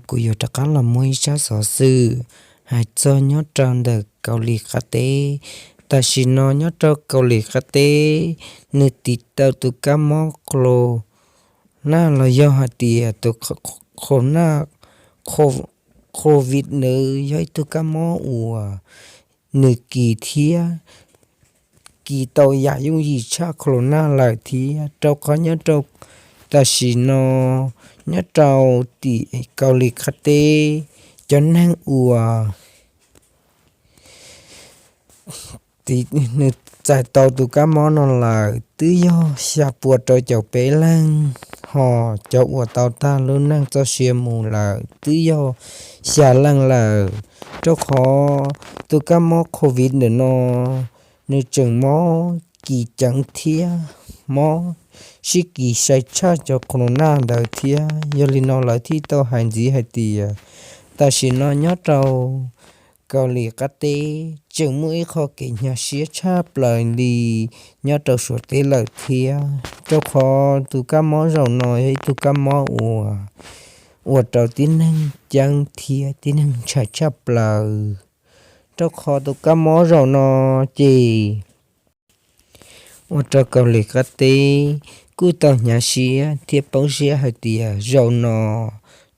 Kuv yuav rov qab los muaj ib tsab xov xwm hais txog nyob rau ntawm Kaus Lim qab teb. Tam sim no nyob rau Kaus Lim qab teb, nws tiv tau tus kab mob corona los yog hais tias tus corona, covid nws yog ib tug kab mob uas nws kis thiab kis tau yam yooj yim tshaj corona lawm thiab, rau qhov nyob rau tam sim no nyob rau tim Kaus Lim qab teb, cov neeg uas nws txais tau tus kab mob no lawm twb yog xya pua rau caum peb leeg, ho cov uas tau tag lub neej txoj sia mus lawm twb yog xya leej lawm. Rau qhov tus kab mob covid ntawm no nws tseem mob kis ceev thiab mob sib kis sai tshaj cov corona ntawd thiab. Yog li no lawv thiaj tau hais ntxiv hais tias tam sim no nyob rau Kaus Lim qab teb tseem muaj ib qho kev hnyav siab tshaj plaws li nyob rau Suav teb lawm thiab, rau qhov tus kab mob zaum no yog ib tug kab mob uas ua rau tib neeg ceeb thiab tib neeg ntshai tshaj plaws. Rau qhov tus kab mob zaum no ces ua rau Kaus Lim qab teb kuj tau hnyav siab thiab poob siab hais tias zaum no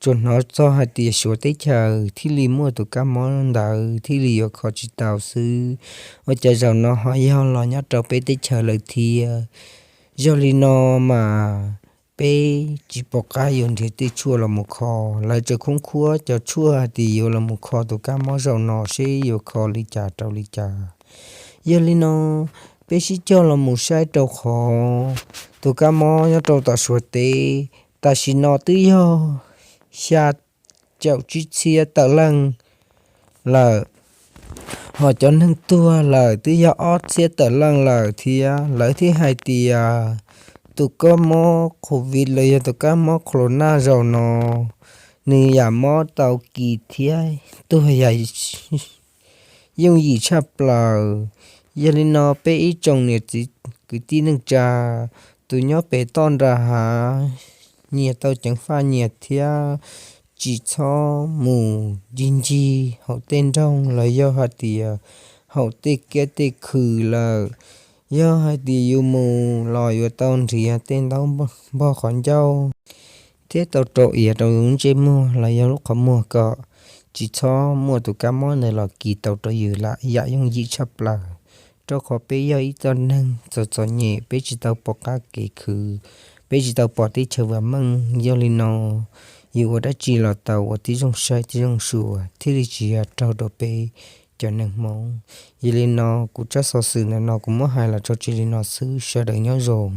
tsuas hnov txog hais tias Suav teb chaws thiaj li muaj tus kab mob ntawd thiaj li yuav kho tsis tau xwb, ua cas zaum no ho yog los nyob rau peb teb chaws lawm thiab. Yog li no mas peb tsis pom qab yuav nrhiav tej tshuaj los mus kho. Lawv tseem khoob khuab cov tshuaj hais tias yuav los mus kho tus kab mob zaum no seb yuav kho li cas rau li cas. Yog li no peb sib cog los mus saib rau qhov tus kab mob nyob rau tom Suav teb tam sim no twb yog xya caum tsib txhiab tawm leej lawm, ho cov neeg tuag lawm twb yog ob txhiab tawm leej lawm thiab. Lawv thiaj hais tias tus kab mob covid los yog tus kab mob corona zaum no nws yam mob tau kis thiab tuag yam yooj yim tshaj plaws. Yog li no peb ib tsoom niam txiv kwv tij neej tsa, tus nyob pem toj nram hav nyias tau ceev faj nyias thiab tsis txhob mus ncig ncig hauv tej nroog los yog hais tias hauv tej kiab tej khw lawm. Yog hais tias yus mus los yuav tau nrhiav tej ntaub npog qhov ncauj thiab tau rau iav rau yus ntsej muag los yog lub qhov muag kom tsis txhob muaj tus kab mob ntawd los kis tau rau yus yam yooj yim tshaj plaws. Rau qhov peb yog ib txoj neeg txom txom nyem, peb tsis tau pom qab kev khwv, peb tsis tau pom teb chaws vam meej. Yog li no yus ua dab tsi los tau ua tib zoo saib tib zoo xyuas thiaj li tsis yog raug rau peb cov neeg Hmoob. Yog li no kuv tsab xov xwm ntawm no kuv muab hais los tso tseg li no xwb, sawv daws nyob zoo.